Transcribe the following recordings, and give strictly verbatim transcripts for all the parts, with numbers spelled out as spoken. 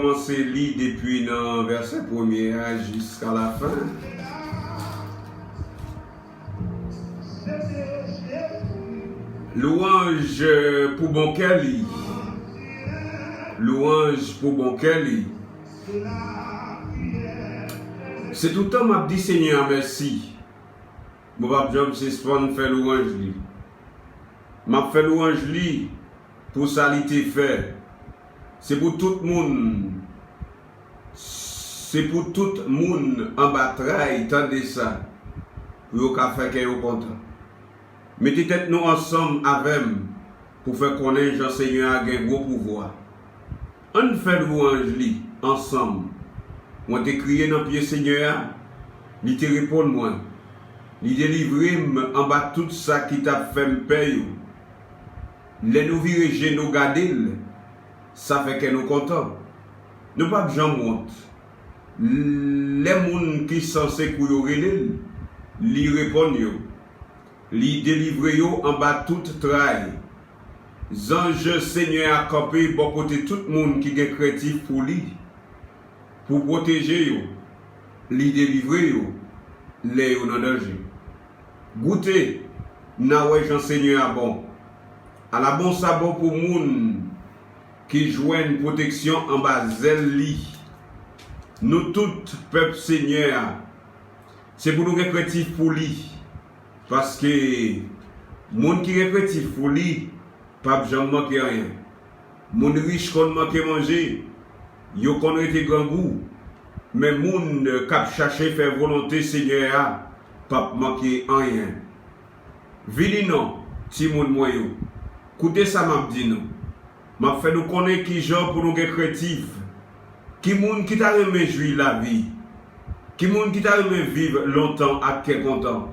kòmanse li depi nan vèsè premye a jiska lafen. Lwanj pou bon kè li. Lwanj pou bon kè li. Se toutan m ap di Senyè a mèsi. Mwen p ap janm sispann fè lwanj li. M ap fè lwanj li pou sa li te fè. Se pou tout moun, se pou tout moun anba tray tande sa, pou yo ka fè kè yo kontan. Mete tèt nou ansanm avè m pou fè konnen jan Senyè a gen gwo pouvwa. Ann fè lwanj li ansanm. Mwen te kriye nan pye Senyè a, li te reponn mwen. Li delivre m anba tout sa ki t ap fè m pè yo. Lè nou vire je nou gade l, sa fè kè nou kontan. Nou p ap janm wont. Lè moun ki san sekou yo rele l, li reponn yo. Li delivre yo anba tout tray. Zanj Senyè a kanpe bò kote tout moun ki gen krentif pou li, pou pwoteje yo. Li delivre yo lè yo nan danje. Goute, n a wè jan Senyè a bon. Ala bon sa bon pou moun ki jwenn pwoteksyon anba zèl li. Nou tout, pèp Senyè a, se pou nou gen krentif pou li. Paske moun ki gen krentif pou li p ap janm manke anyen. Moun rich konn manke manje, yo konn rete grangou, men moun k ap chache fè volonte Senyè a p ap manke anyen. Vini non, timoun mwen yo, koute sa m ap di nou. M ap fè nou konnen kijan pou nou gen krentif. Ki moun ki ta renmen jwi lavi? Ki moun ki ta renmen viv lontan ak kè kontan?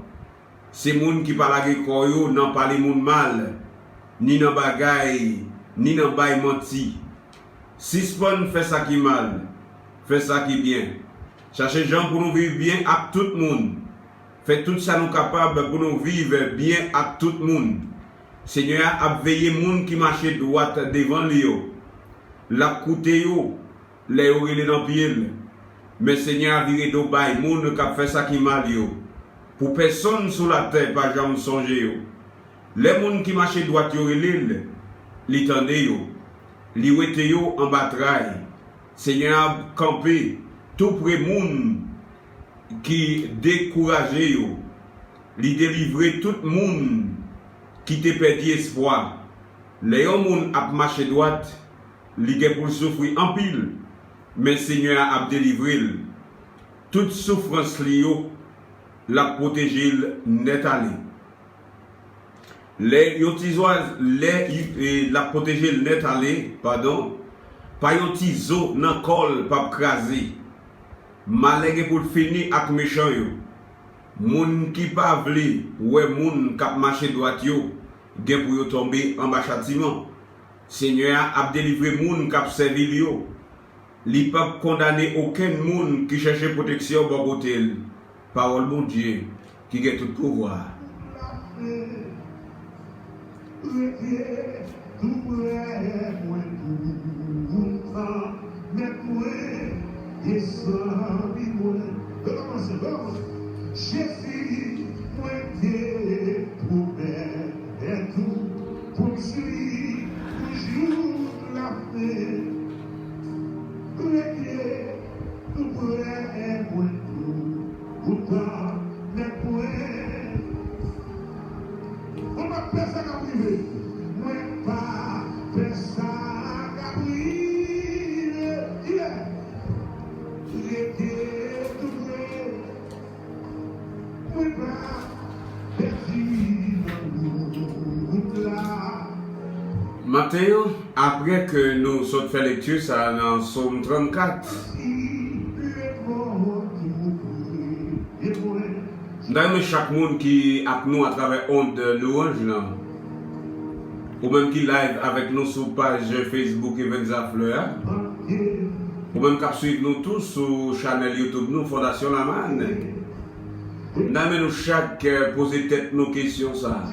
Se moun ki pa lage kò yo nan pale moun mal, ni nan bagay, ni nan bay manti. Sispann fè sa ki mal, fè sa ki byen. Chache jan pou nou viv byen ak tout moun. Fè tout sa nou kapab pou nou viv byen ak tout moun. Senyè a ap veye moun ki mache dwat devan li yo. L ap koute yo lè yo rele nan pye l. Men Senyè a vire do bay moun k ap fè sa ki mal yo, pou pèsonn sou latè pa janm sonje yo. Lè moun ki mache dwat yo rele l, li tande yo. Li wete yo anba tray. Senyè a kanpe toupre moun ki dekouraje yo. Li delivre tout moun ki te pèdi espwa. Lè yon moun ap mache dwat, li gen pou l soufri anpil, men Senyè a ap delivre l. Tout soufrans li yo, l ap pwoteje l nèt ale. Lè yon ti zwa, lè, e, l ap pwoteje l nèt ale, padon, pa yon ti zo nan kò l p ap kraze. Malè gen pou l fini ak mechan yo. Moun ki pa vle wè moun k ap mache dwat yo gen pou yo tonbe anba chatiman. Senyè a ap delivre moun k ap sèvi l yo. Li p ap kondane okenn moun ki chèche pwoteksyon bò kote l. Pawòl Bondye ki gen tout pouvwa a. Rete tou prè mwen toutan, mèt mwen e zanmi mwen. Yo kòmanse, yo kòmanse. Jezi, mwen te pwomèt ou pou m swiv ou jouk lafen. Rete tou prè mwen toutan, mèt mwen. Mwen p ap pè sa k ap rive. Mwen p ap pè sa k ap rive. Yeah. Rete tou prè. Mwen p ap pèdi nan wout la. Maten an, apre ke nou sot fè lekti sa a nan Sòm trannkat, m ta renmen chak moun ki ak nou atravè ond lwanj lan, ou menm ki live avèk nou sou paj Facebook Evenza Fleur a, ou menm k ap swiv nou tou sou chanèl YouTube nou, Fondasyon Lamann, m ta renmen nou chak, eh, poze tèt nou kesyon sa a.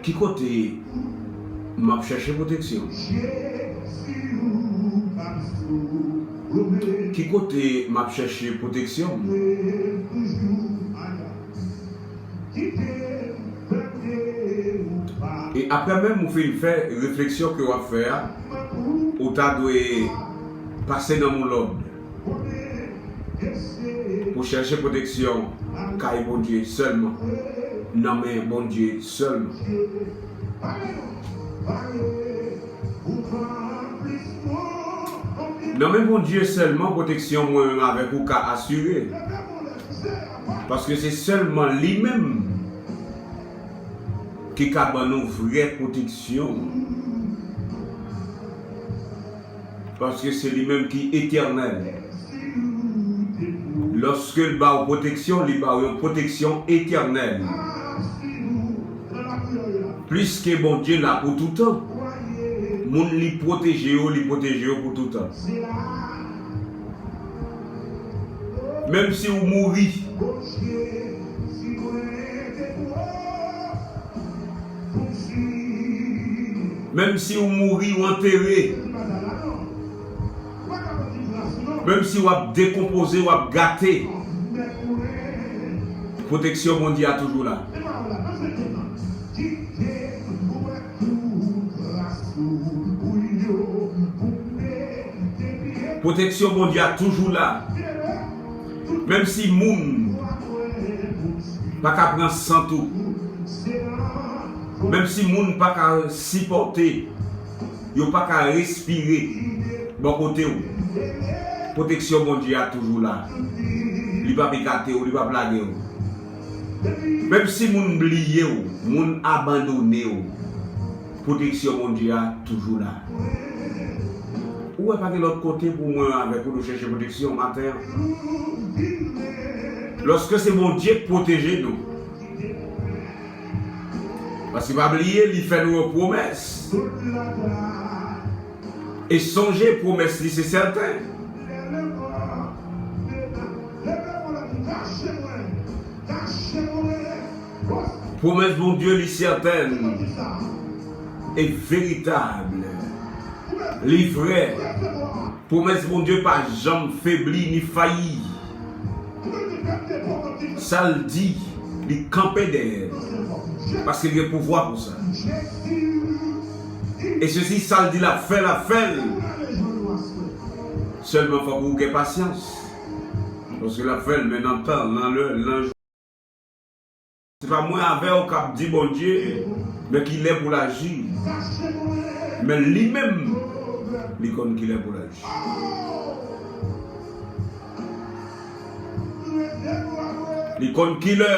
Ki kote M ap chèche pwoteksyon. Ki kote m ap chèche pwoteksyon? E apre menm ou fin fè refleksyon ke w ap fè a, ou ta dwe pase nan yon lòd pou chèche pwoteksyon kay Bondye sèlman, nan men Bondye sèlman. Nan men Bondye sèlman pwoteksyon mwen menm avèk ou ka asire. Paske se sèlman li menm ki ka ban nou vrè pwoteksyon. Paske se li menm ki etènèl. Lòske l ba w pwoteksyon, li ba w yon pwoteksyon etènèl. Pliske Bondye la pou toutan, moun li pwoteje yo, li pwoteje yo pou toutan. Menm si w mouri, menm si w mouri, w antere, menm si w ap dekonpoze, w ap gate, pwoteksyon Bondye a toujou la. Pwoteksyon Bondye a toujou la. Menm si moun pa ka pran sant ou, menm si moun pa ka sipòte, yo pa ka respire bò kote w, pwoteksyon Bondye a toujou la. Li p ap ekate w, li p ap lage w. Menm si moun bliye w, moun abandone w, pwoteksyon Bondye a toujou la. Ou wè, pa gen lòt kote pou mwen avèk ou nou chèche pwoteksyon maten an. Lòske se Bondye k pwoteje nou. Paske pa bliye, li fè nou yon pwomès. E sonje, pwomès li se sèten. Pwomès Bondye li sèten e veritab. Li vrè. Pwomès Bondye pa janm febli ni fayi. Sa l di, li kanpe dèyè l. Paske l gen pouvwa pou sa. E sesi, sa l di l ap fè, l ap fè l. Sèlman fòk ou gen pasyans. Paske l ap fè l, men nan tan, nan lè, nan jou. Se pa mwen avè w k ap di Bondye, men kilè pou l aji. Men li menm, li konn kilè pou l aji. Li konn kilè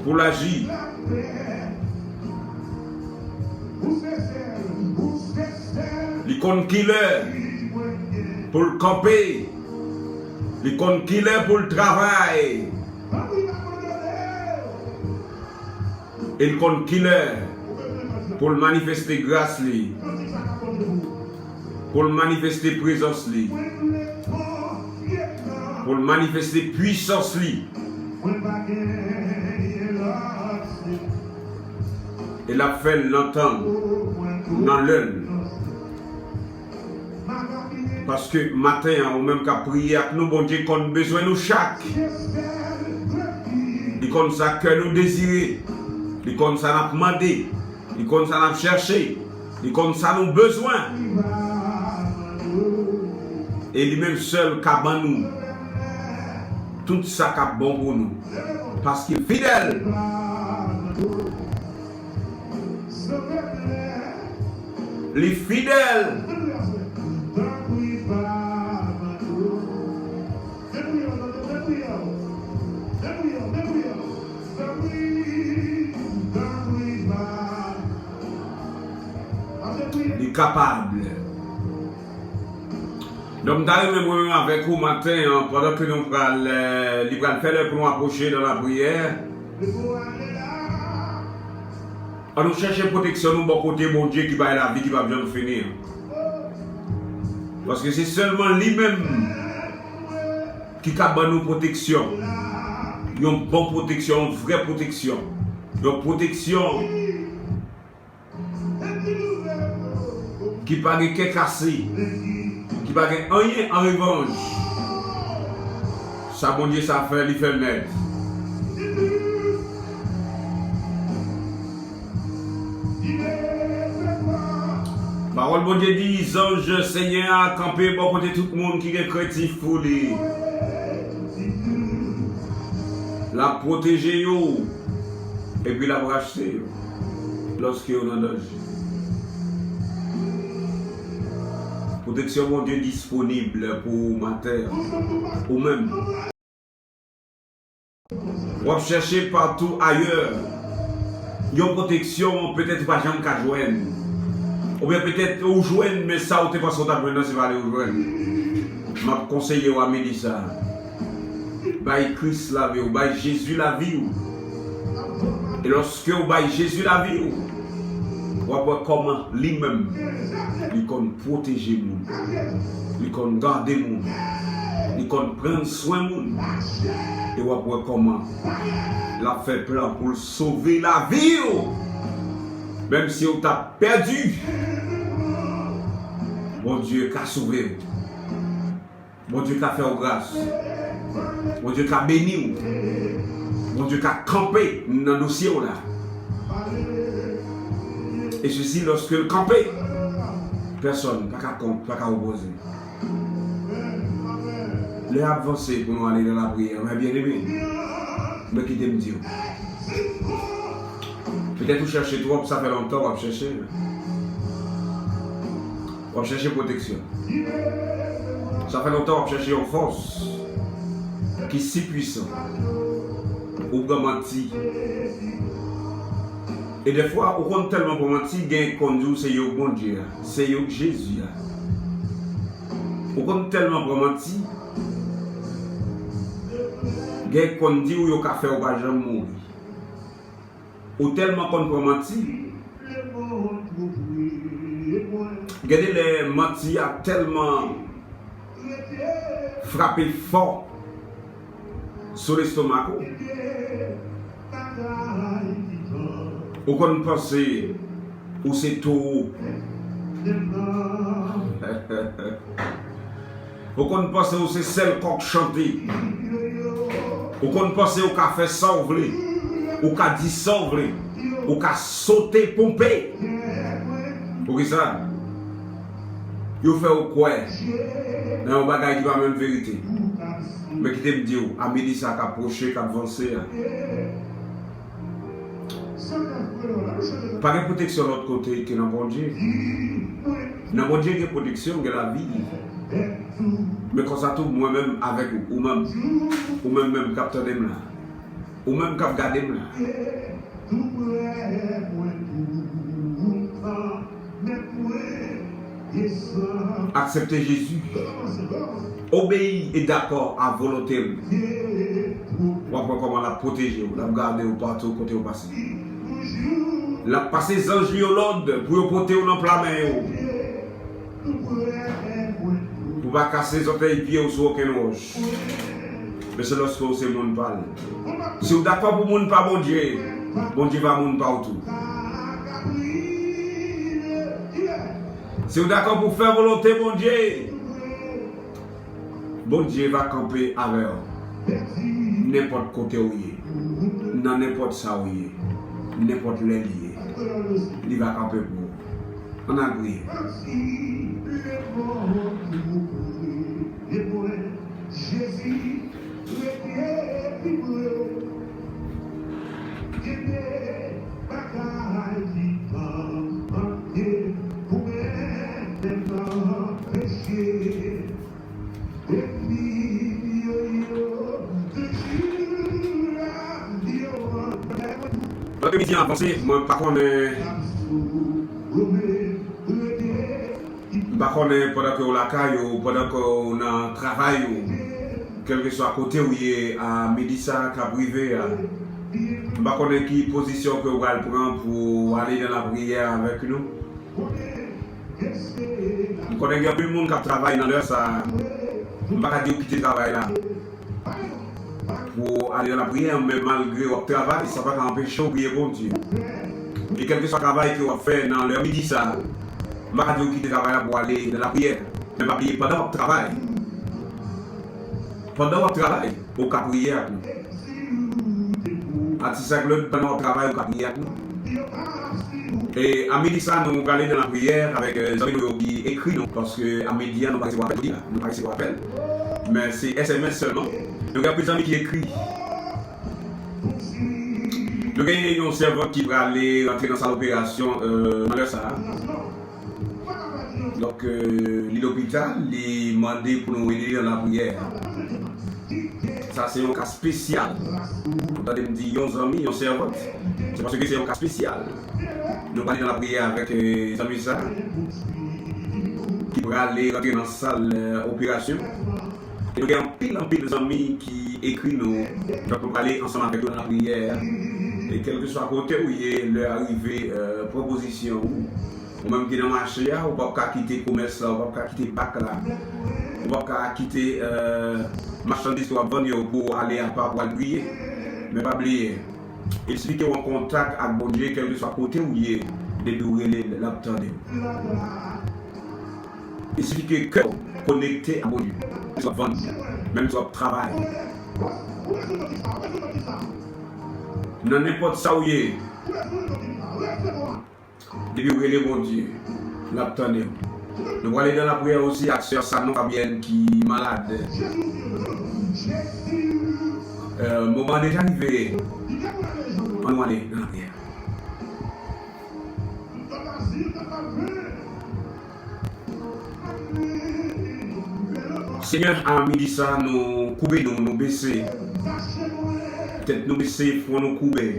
pou l aji. Li konn kilè pou l kanpe. Li konn kilè pou l travay. E l konn kilè pou l manifeste gras li, pou l manifeste prezans li, pou l manifeste pwisans li. E l ap fè l nan tan, nan lè l. Paske maten an, ou menm k ap priye ak nou, Bondye konn bezwen nou chak. Li konn sa kè nou dezire. Li konn sa n ap mande. Li konn sa n ap chèche. Li konn sa nou bezwen. E li menm sèl ka ban nou tout sa k ap bon pou nou. Paske l fidèl. Li fidèl. Li kapab. Donk, m ta renmen mwen menm avèk ou maten an, pandan ke nou pral, eh, li pral fè lè pou nou apwoche nan lapriyè. Ann nou chèche pwoteksyon nou bò kote Bondye ki bay lavi ki p ap janm fini an. Paske se sèlman li menm ki ka ban nou pwoteksyon. Yon bon pwoteksyon, yon vrè pwoteksyon. Yon pwoteksyon ki pa gen kè kase, ki pa gen anyen an revanj. Sa Bondye sa fè, li fè l nèt. Pawòl Bondye di, zanj Senyè a kanpe bò kote tout moun ki gen krentif pou li. L ap pwoteje yo, epi l ap rachte yo lòske yo nan danje. Pwoteksyon Bondye disponib pou ou maten an, ou menm. W ap chèche patou ayè yon pwoteksyon, petèt ou pa janm ka jwenn. Oubyen petèt ou jwenn, men sa ou te panse ou t ap jwenn nan, se pa li ou jwenn. M ap konseye w a midi sa a. Bay Kris lavi w, bay Jezi lavi w. E lòske w bay Jezi lavi w, w ap wè kòman li menm, li konn pwoteje moun, li konn gade moun, li konn pran swen moun. E w ap wè kòman l ap fè plan pou l sove lavi w. Menm si w t ap pèdi, Bondye ka sove w. Bondye ka fè w gras. Bondye ka beni w. Bondye ka kanpe nan dosye w la. E sesi, lòske l kanpe, pèsòn pa ka kont, pa ka opoze. Lè ap vanse pou nou ale nan lapriyè, mè byeneme, men kite m di w. Petèt ou chèche twòp, sa fè lontan w ap chèche. W ap chèche pwoteksyon. Sa fè lontan w ap chèche yon fòs ki si pwisan. Ou pran manti. E dèfwa, ou konn tèlman pran manti, gen konn di w se yo k Bondye a, se yo k Jezi a. Ou konn tèlman pran manti, gen konn di w yo ka fè w pa janm mouri. Ou tèlman konn pran manti. Gen de lè manti a tèlman frape fò sou lestomak ou. Ou konn panse ou se towo. Ou konn panse ou se sèl kòk chante. Ou konn panse ou ka fè sa w vle. Ou ka di sa w vle. Ou ka sote ponpe. Poukisa? Yo fè w kwè nan yon bagay ki pa menm verite. Men kite m di w, a midi sa k ap pwoche, k ap vanse a, pa gen pwoteksyon lòt kote ke nan Bondye. Nan Bondye gen pwoteksyon, gen lavi. Men konsa tou, mwen menm avèk ou, ou menm, ou menm menm k ap tande m la, ou menm k ap gade m la. Aksepte Jezi. Obeyi e dakò a volonte l. W ap wè kòman l ap pwoteje w, l ap gade w patou kote w pase. L ap pase zanj li yo lòd pou yo pote w nan pla men yo. Pou pa kase zòtèy pye w sou okenn wòch. Men se lòske w se moun pa l. Si w dakò pou moun pa Bondye, Bondye va moun pa w tou. Si w dakò pou fè volonte Bondye, Bondye va kanpe avè w. Nenpòt kote w ye, nan nenpòt sa w ye, nenpòt lè li ye, li va kanpe pou ou. Ann al priye. Jezi, rete pi pre. Gen de bagay ki pa manke pou mwen menm nan peche. Depi yo, yo, toujou la, yo. Lòt midi an avanse, mwen pa konnen. M pa konnen pandan ke w lakay ou, pandan ke w nan travay ou, kèlkeswa kote w ye a midi sa k ap rive a, m pa konnen ki pozisyon ke w pral pran pou w ale nan lapriyè avèk nou. M konnen gen anpil moun k ap travay nan lè sa a. M pa ka di w kite travay la. pou ale nan lapriyè, men malgre w ap travay, sa pa ka anpeche w priye Bondye. E kèlkeswa travay ke w ap fè nan lè midi sa a, m pa ka di w kite travay la pou w ale nan lapriyè. Men pa bliye, pandan w ap travay, pandan w ap travay, ou ka priye ak nou. Atis ak Lòd, pandan w ap travay, ou ka priye ak nou. E a midi sa, nou prale nan lapriyè avèk, euh, zanmi nou yo ki ekri nou, paske a midi a, nou pa resevwa apèl jodi la, nou pa resevwa apèl. Men se S M S sèlman. Nou gen anpil zanmi ki ekri. Nou gen yon sèvant ki prale rantre nan sal operasyon, euh, nan lè sa a. Donk, euh, li lopital, li mande pou nou ede l nan lapriyè. Sa se yon ka espesyal. Ou tande m di yon zanmi, yon sèvant. Se paske se yon ka espesyal. Nou prale nan lapriyè avèk, euh, zanmi sa ki prale rantre nan sal, euh, operasyon. E nou gen anpil, anpil zanmi ki ekri nou. Donk, nou prale ansanm avèk yo nan lapriyè. E kèlkeswa kote ou ye, lè a rive, euh, pran pozisyon ou. Ou menm ki nan mache a, ou p ap ka kite komès la, ou p ap ka kite bak la, ou p ap ka kite, euh, machandiz ke w ap vann yo pou w ale apa pou w al priye. Men pa bliye, il sifi ke w an kontak ak Bondye, kèlkeswa kote ou ye, depi w rele l, l ap tande w. Il sifi ke kè w konekte ak Bondye, menm si w ap vann, menm si w ap travay. Nan nenpòt sa w ye, depi w rele Bondye, l ap tande w. Nou prale nan lapriyè osi ak sè Sanon Fabyèn ki malad. Euh, moman an deja rive. Ann nou ale nan lapriyè. Senyè, a midi sa, nou koube nou, nou bese tèt, nou bese fwon, nou koube.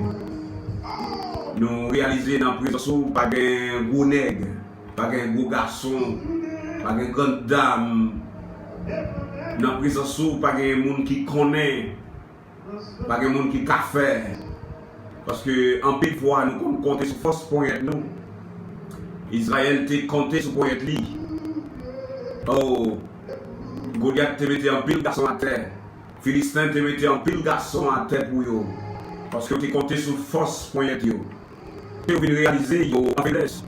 Nou reyalize nan prezans ou pa gen gwo nèg, pa gen gwo gason, pa gen grann dam. Nan prezans ou pa gen moun ki konnen, pa gen moun ki ka fè. Paske anpil fwa nou konn konte sou fòs ponyèt nou. Izrayèl te konte sou ponyèt li. Oh, Golyat te mete anpil gason atè. Filisten te mete anpil gason atè pou yo. Paske yo te konte sou fòs ponyèt yo. Yo vin reyalize yo an feblès.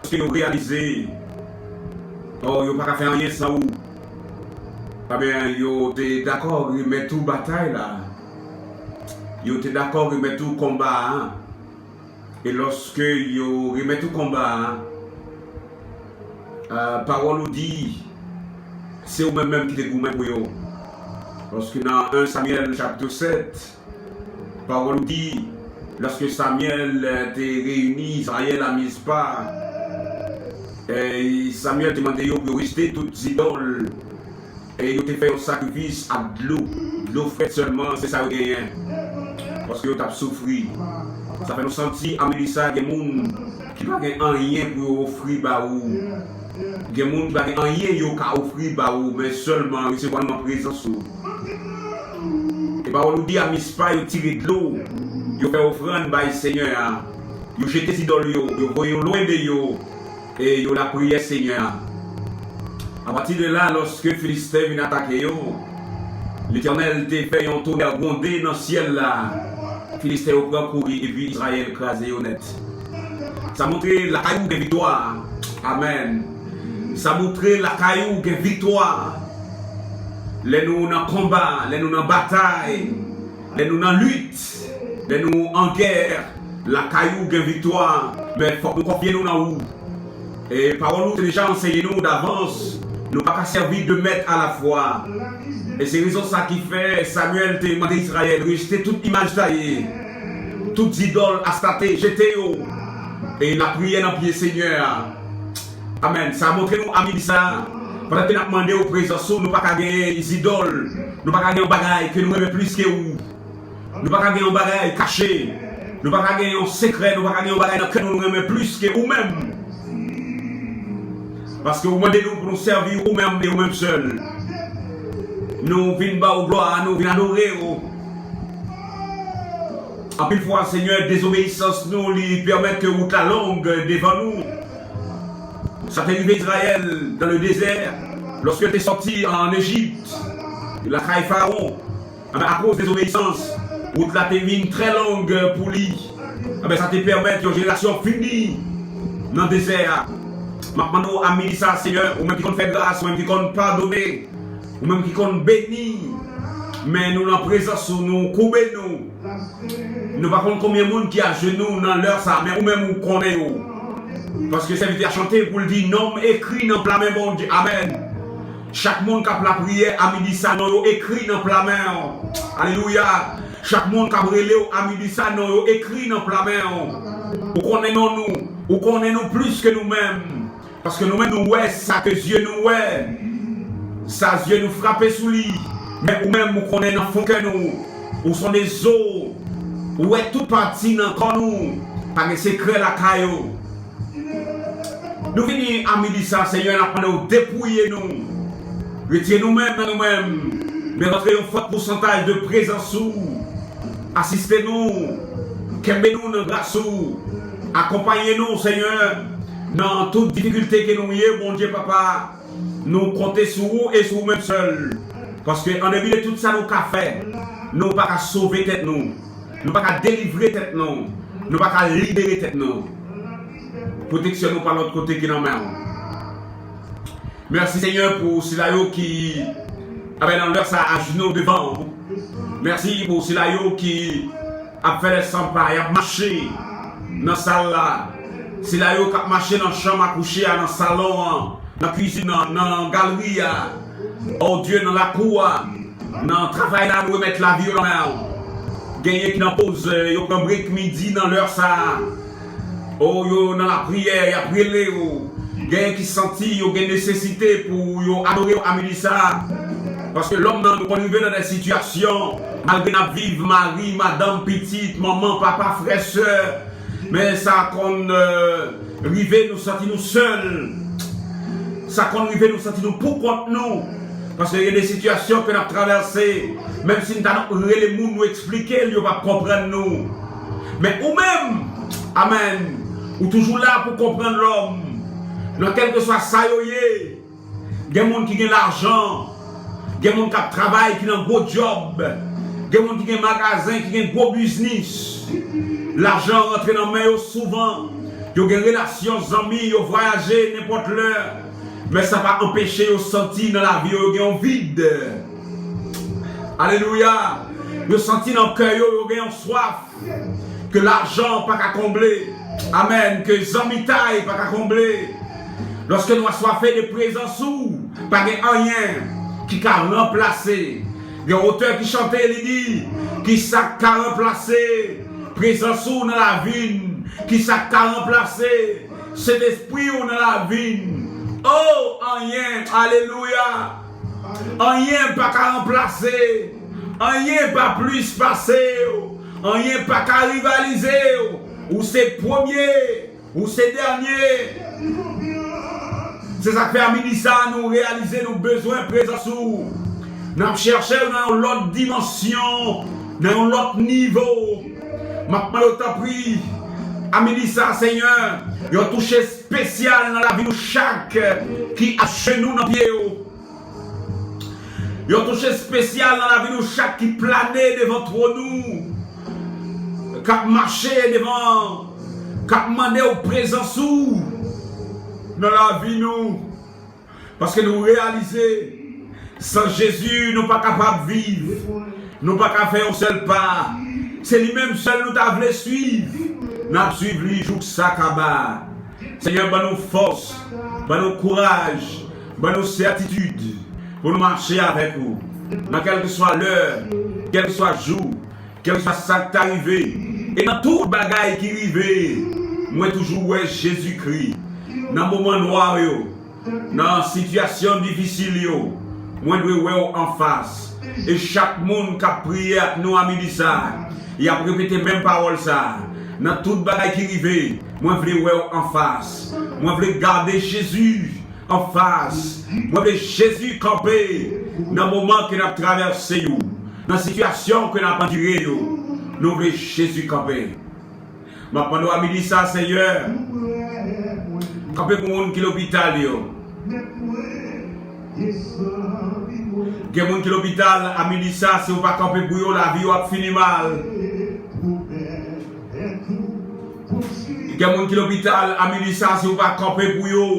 Paske yo reyalize, oh, yo pa ka fè anyen san ou. Ebyen, yo te dakò remèt ou batay la. Yo te dakò remèt ou konba a. E lòske yo remèt ou konba a, euh, pawòl ou di, se ou menm menm ki te goumen pou yo. Paske nan en Samyèl chapit sèt, pawòl ou di, lòske Samyèl, euh, te reyini Izrayèl a Mizpa, e Samyèl te mande yo pou yo rejte tout zidòl, e yo te fè yon sakrifis ak dlo, dlo frèt sèlman, se sa yo genyen. Paske yo t ap soufri. Sa fè nou santi a midi sa gen moun ki pa gen anyen pou yo ofri ba ou. Gen moun ki pa gen anyen yo ka ofri ba ou, men sèlman resevwa nou nan prezans ou. E pawòl ou di a Mizpa, yo tire dlo, yo fè ofrann bay Senyè a. Yo jete zidòl yo, yo voye yo lwen de yo, e yo lapriyè Senyè a. Apati de la, lòske Filisten vin atake yo, Letènèl te fè yon tonè gwonde nan syèl la. Filisten yo pran kouri epi Izrayèl kraze yo nèt. Sa montre lakay ou gen viktwa. Amèn. Sa montre lakay ou gen viktwa. Lè nou nan konba, lè nou nan batay, lè nou nan lit, lè nou an gè, lakay ou gen viktwa. Men fòk nou konfye nou nan ou. E pawòl ou te deja anseye nou davans, nou pa ka sèvi de mèt alafwa. E se rezon sa ki fè Samyèl te mande Izrayèl rejte tout imaj taye, tout zidòl astate, jete yo. E lapriyè nan pye Senyè a. Amèn. Sa montre nou a midi sa, pandan ke n ap mande ou prezans ou, nou pa ka genyen zidòl, nou pa ka genyen yon bagay ke nou renmen plis ke ou. Nou pa ka gen yon bagay kache. Nou pa ka gen yon sekrè. Nou pa ka gen yon bagay nan kè nou nou renmen plis ke ou menm. Paske ou mande nou pou nou sèvi ou menm e ou menm sèl. Nou vin ba ou glwa, nou vin adore ou. Anpil fwa, Senyè, dezobeyisans nou, li pèmèt ke wout la long devan nou. Sa te rive Izrayèl dans le désert, lòske yo te sòti an Ejip, lakay Farawon. Enben, akoz dezobeyisans, wout la te vin trè long pou li. Enben, sa te pèmèt yon jenerasyon fini nan dezè a. M ap mande w a midi sa, Senyè, ou menm ki konn fè gras, ou menm ki konn padone, ou menm ki konn beni, men nou nan prezans ou, nou koube nou. Nou pa konn konbyen moun ki ajenou nan lè sa, men ou menm ou konnen yo. Paske sèvitè a chante pou l di, non m ekri nan pla men Bondye. Amèn. Chak moun k ap lapriyè a midi sa, non yo ekri nan pla men w. Alelouya. Chak moun k ap rele w a midi sa, non yo ekri nan pla men w. Ou konnen non nou. Ou konnen nou plis ke nou menm. Paske nou menm nou wè sa ke zye nou wè. Sa zye nou frape sou li. Men ou menm ou konnen nan fon kè nou. Ou sonde zo. Ou wè tout pati nan kò nou. Pa gen sekrè lakay ou. Nou vini a midi sa, Senyè, n ap mande w depouye nou. Retire nou menm nan nou menm. Men rantre yon fòt pousantaj de prezans ou. Asiste nou. Kenbe nou nan gras ou. Akonpaye nou, Senyè, nan tout difikilte ke nou ye, Bondye Papa. Nou konte sou ou e sou ou menm sèl. Paske an depi de tout sa nou ka fè, nou pa ka sove tèt nou. Nou pa ka delivre tèt nou. Nou pa ka libere tèt nou. Pwoteksyon nou pa lòt kote ke nan men w. Mèsi, Senyè, pou sila yo ki, aben, nan lè sa, ajounou devan w. Mèsi pou sila yo ki ap fè lè sanpa, y ap mache nan sal la. Sila yo k ap mache nan chanm a kouche a, nan salon an, nan kwizin nan, nan galri a, o Dye, nan lakou a, nan travay la, nou remèt lavi yo nan men w. Genyen ki nan poz, yo pran brek midi nan lè sa a. O, yo nan lapriyè, y ap rele yo. Genyen ki santi yo gen nesesite pou yo adore yo a midi sa a. Paske lòm nan, nou konn rive nan de sitiyasyon, malgre n ap viv, mari, madanm, pitit, manman, papa, frè, sè, men sa konn, euh, rive nou santi nou sèl. Sa konn rive nou santi nou poukont nou. Paske gen de sitiyasyon ke n ap travèse, menm si n ta rele moun, nou eksplike l, yo p ap konprann nou. Men ou menm, amèn, ou toujou la pou konprann lòm. Nan kèlkeswa sa yo ye, gen moun ki gen lajan, gen moun k ap travay, ki nan gwo djòb, gen moun ki gen magazen, ki gen gwo biznis. Lajan rantre nan men yo souvan. Yo gen relasyon, zanmi, yo vwayaje nenpòt lè. Men sa pa anpeche yo santi nan lavi yo, yo gen yon vid. Alelouya! Yo santi nan kè yo, yo gen yon swaf ke lajan pa ka konble. Amèn. Ke zanmitay pa ka konble. Lòske nou aswafe de prezans ou, pa gen anyen ki ka ranplase. Gen otè ki chante, li di, kisa k ka ranplase prezans ou nan lavi n? Kisa k ka ranplase Sentespri ou nan lavi n? Oh, anyen, alelouya! Anyen pa ka ranplase, anyen pa plis pase w, anyen pa ka rivalize w. Ou se premye, ou se dènye. Se sa k fè a midi sa a, nou reyalize nou bezwen prezans ou. N ap chèche w nan yon lòt dimansyon, nan yon lòt nivo. M ap mande w tanpri, a midi sa a, Senyè, yon touche espesyal nan lavi nou chak ki ajenou nan pye w. Yon touche espesyal nan lavi nou chak ki plane devan twòn ou, k ap mache devan, k ap mande w prezans ou nan lavi nou. Paske nou reyalize, san Jezi, nou pa kapab viv. Nou pa ka fè yon sèl pa. Se li menm sèl nou ta vle swiv. N ap swiv li jouk sa kaba. Senyè, ban nou fòs, ban nou kouraj, ban nou sètitid pou nou mache avèk ou. Nan kèlkeswa lè, kèlkeswa jou, kèlkeswa sa k ta rive, e nan tout bagay ki rive, mwen toujou wè Jezikri. Nan moman nwa yo, nan sitiyasyon difisil yo, mwen dwe wè w anfas. E chak moun k ap priye ak nou a midi sa, y ap repete menm pawòl sa. Nan tout bagay ki rive, mwen vle wè w anfas. Mwen vle gade Jezi anfas. Mwen vle Jezi kanpe nan moman ke n ap travèse yo, nan sitiyasyon ke n ap andire yo. Nou vle Jezi kanpe. M ap mande w a midi sa, Senyè, kanpe pou moun ki lopital yo. Gen moun ki lopital, a midi sa, si w pa kanpe pou yo, lavi yo ap fini mal. Gen moun ki lopital, a midi sa, si w pa kanpe pou yo,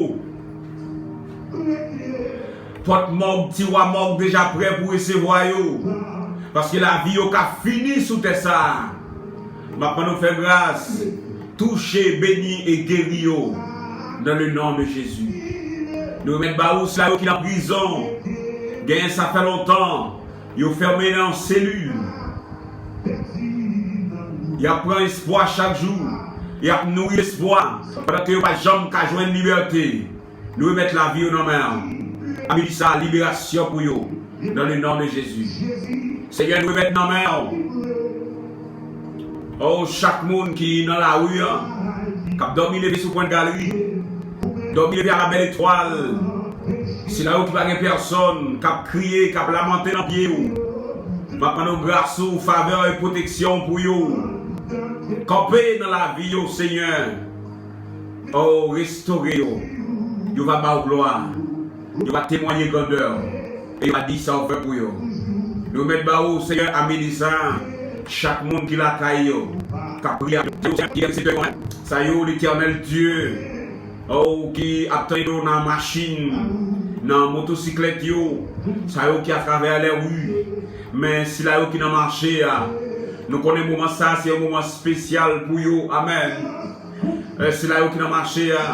pòt mòg, tiwa mòg deja prè pou resevwa yo. Paske lavi yo ka fini sou tè sa a. M ap mande w fè gras, touche, beni e geri yo. Dans le nom de Jésus. Nou remèt ba ou sila yo ki nan prizon. Genyen sa fè lontan. Yo fèmen nan selil. Y ap pran espwa chak jou. Y ap nouri espwa pandan ke yo pa janm ka jwenn libète. Nou remèt lavi yo nan men w. A midi sa, liberasyon pou yo. Dans le nom de Jésus. Senyè, nou remèt nan men w. O, chak moun ki nan lari an, k ap dòmi leve sou pwent galri, dòmi leve a la bèl etwal, sila yo ki pa gen pèsòn, k ap kriye, k ap lamante nan pye w, m ap mande w gras ou, favè e pwoteksyon pou yo. Kanpe nan lavi yo, Senyè. O, restore yo. Yo va ba w glwa. Yo va temwanye grandè w. E yo va di sa w fè pou yo. Nou remèt ba ou, Senyè, a midi sa, chak moun ki lakay yo, k ap priye, sa yo ki resevwa yo, sa yo, Letènèl Dye, o, ki ap tann yo nan machin, nan motosiklèt yo, sa yo ki atravè lè ri, men sila yo ki nan mache a, nou konnen moman sa, se yon moman espesyal pou yo. Amèn. E, sila yo ki nan mache a,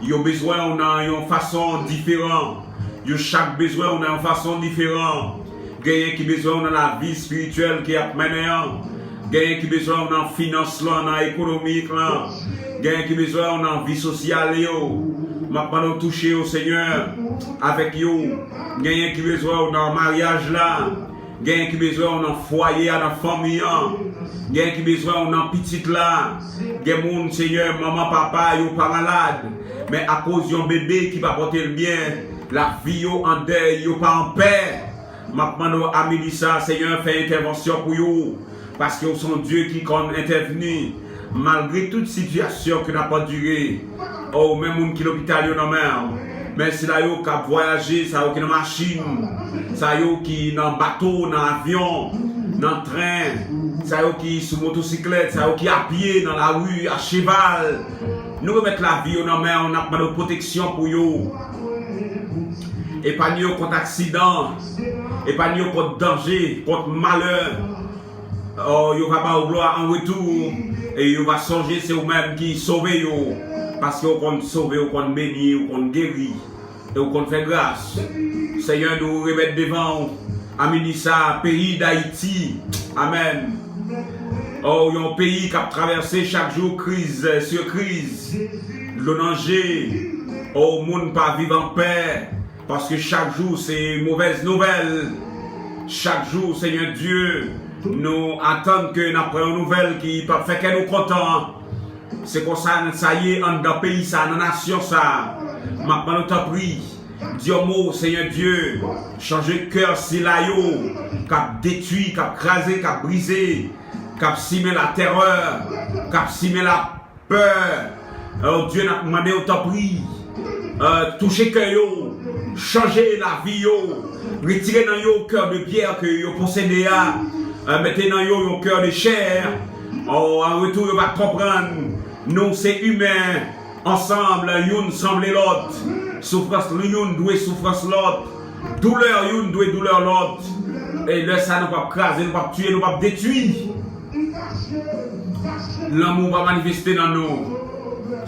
yo bezwen w nan yon fason diferan. Yo chak bezwen w nan yon fason diferan. Genyen ki bezwen w nan lavi espirityèl ke y ap mennen an. Genyen ki bezwen w nan finans lan, nan ekonomik lan. Genyen ki bezwen w nan vi sosyal yo. M ap mande w touche yo, Senyè, avèk yo. Genyen ki bezwen w nan maryaj la. Genyen ki bezwen w nan fwaye a, nan fanmi an. Genyen ki bezwen w nan pitit la. Gen moun, Senyè, manman, papa, yo pa malad. Men akoz yon bebe ki pa pote l byen, lavi yo an dèy, yo pa an pè. M ap mande w a midi sa, Senyè, fè entèvansyon pou yo. Paske w se yon Dye ki konn entèvni. Malgre tout sitiyasyon ke n ap andire, o, men moun ki lopital yo nan men w. Men sila yo k ap vwayaje, sa yo ki nan machin, sa yo ki nan bato, nan avyon, nan tren, sa yo ki sou motosiklèt, sa yo ki a pye, nan lari, a cheval. Nou remèt lavi yo nan men w, n ap mande w pwoteksyon pou yo. Epanye yo kont aksidan, epanye yo kont danje, kont malè. O, yo va ba w glwa an retou, e yo va sonje se ou menm ki sove yo, paske ou konn sove, ou konn beni, ou konn geri, e ou konn fè gras. Senyè, nou remèt devan w, a midi sa, peyi Dayiti. Amèn. O, yon peyi k ap travèse chak jou kriz sou kriz, dlo nan je. O, moun pa viv an pè. Paske chak jou se movèz nouvèl. Chak jou, Senyè Dye, nou atann ke n ap pran yon nouvèl ki p ap fè kè nou kontan. Se konsa sa ye anndan peyi sa, nan nasyon sa. M ap mande w tanpri, di yon mo, Senyè Dye, chanje kè sila yo k ap detwi, k ap kraze, k ap brize, k ap simen latèrè, k ap simen la pè. O Dye, n ap mande w, tanpri, e, touche kè yo, chanje lavi yo, retire nan yo kè de pyè ke yo posede a, e, mete nan yo yon kè de chè. O, an retou, yo va konprann nou se imen, ansanm, youn sanble lòt. Soufrans youn dwe soufrans lòt. Doulè youn dwe doulè lòt. E lè sa, nou p ap kraze, nou p ap tiye, nou p ap detwi. Lanmou pa manifeste nan nou.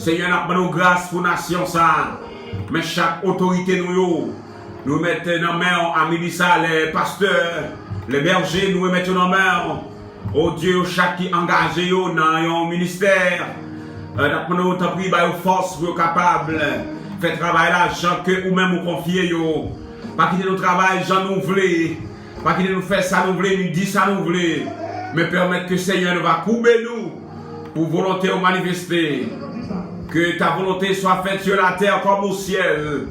Senyè, n ap mande w gras pou nasyon sa a. Men chak otorite nou yo, nou remèt nan men w, a midi sa, lè pastè, lè bèje, nou remèt yo nan men w. O Dye, yo chak ki angaje yo nan yon ministè, e, n ap mande w, tanpri, ba yo fòs pou yo kapab fè travay la jan ke ou menm ou konfye yo. Pa kite nou travay jan nou vle. Pa kite nou fè sa nou vle, ni di sa nou vle, men pèmèt ke Senyè nou va koube nou pou volonte w manifeste. Que ta volonté soit faite sur la terre comme au ciel.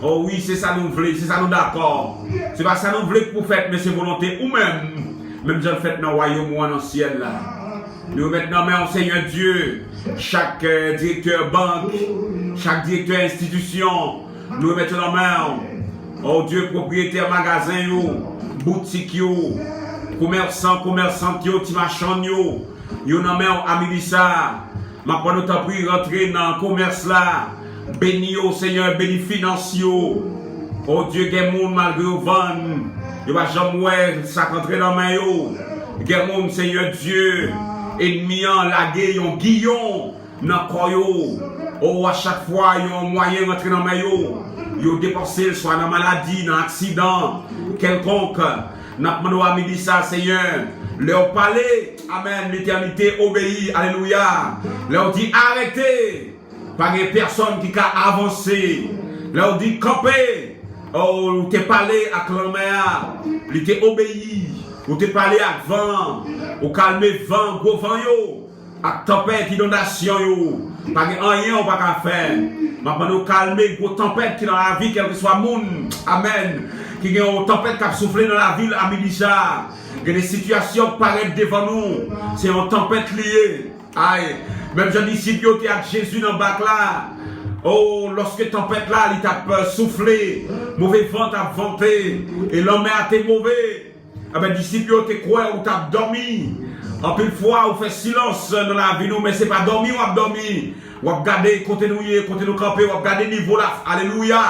O wi, se sa nou vle, se sa nou dakò. Se pa sa nou vle k pou fèt, men se volonte ou menm, menm jan l fèt nan wayòm ou an nan syèl la. Nou remèt nan men w, Senyè Dye, chak, e, direktè bank, chak direktè enstitisyon, nou remèt yo nan men w. O Dye, pwopriyetè magazen yo, boutik yo, komèsan, komèsant yo, ti machann yo, yo nan men w a midi sa a. M ap mande w tanpri rantre nan komès la. Beni yo, Senyè, beni finans yo. O Dye, gen moun malgre yo vann, yo pa janm wè sa k antre nan men yo. Gen moun, Senyè Dye, enmi an lage yon giyon nan kò yo. O, a chak fwa yon mwayen rantre nan men yo, yo depanse l swa nan maladi, nan aksidan kèlkonk. N ap mande w a midi sa, Senyè, lè w pale, amèn, letènite obeyi, alelouya. Lè w di arete, pa gen pèsòn ki ka avanse. Lè w di kanpe, o, ou te pale ak lanmè a, li te obeyi. Ou te pale ak van an, ou kalme van, gwo van yo, ak tanpèt, inondasyon yo. Pa gen anyen ou pa ka fè. M ap mande w kalme gwo tanpèt ki nan lavi kèlkeswa moun, amèn, ki gen yon tanpèt k ap soufle nan lavi l a midi sa a. Gen de sitiyasyon k parèt devan nou, se yon tanpèt li ye. Ay, menm jan disip yo te ak Jezi nan bak la, o, lòske tanpèt la, li t ap, euh, soufle, move van t ap vante, e lanmè a te move, enben, disip yo te kwè ou t ap dòmi. Anpil fwa, ou fè silans nan lavi nou, men se pa dòmi w ap dòmi. W ap gade kote nou ye, kote nou kanpe, w ap gade nivo la, alelouya.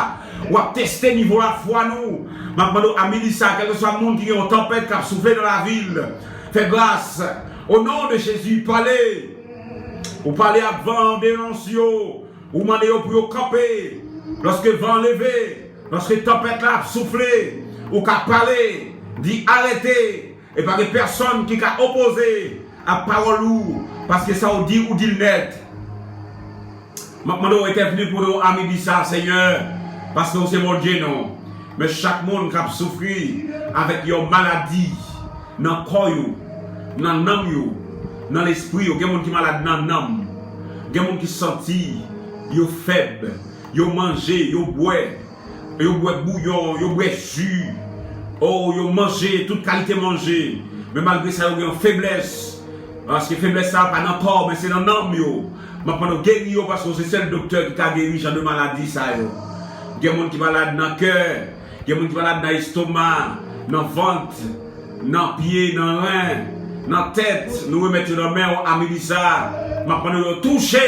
W ap teste nivo lafwa nou. M ap mande w a midi sa, kèlkeswa moun ki gen yon tanpèt k ap soufle nan lavi l, fè gras. O non de Jezi, pale. Ou pale ak van an, denonse yo. Ou mande yo pou yo kanpe. Lòske van an leve, lòske tanpèt la ap soufle, ou ka pale, di arete, e pa gen pèsòn ki ka opoze ak pawòl ou, paske sa w di, ou di l nèt. M ap mande w entèvni pou nou a midi sa, Senyè, paske w se Bondye nou. Men chak moun k ap soufri avèk yon maladi nan kò yo, nan nanm yo, nan lespri yo, gen moun ki malad nan nanm, gen moun ki santi yo fèb, yo manje, yo bwè, yo bwè bouyon, yo bwè ji, o, yo manje tout kalite manje, men malgre sa, yo gen yon feblès. Paske feblès sa a pa nan kò, men se nan nanm yo. M ap mande w geri yo, paske w se sèl doktè ki ka geri jan de maladi sa yo. Gen moun ki malad nan kè, gen moun ki malad nan estoma, nan vant, nan pye, nan ren, nan tèt. Nou remèt yo nan men w a midi sa a. M ap mande w yo touche.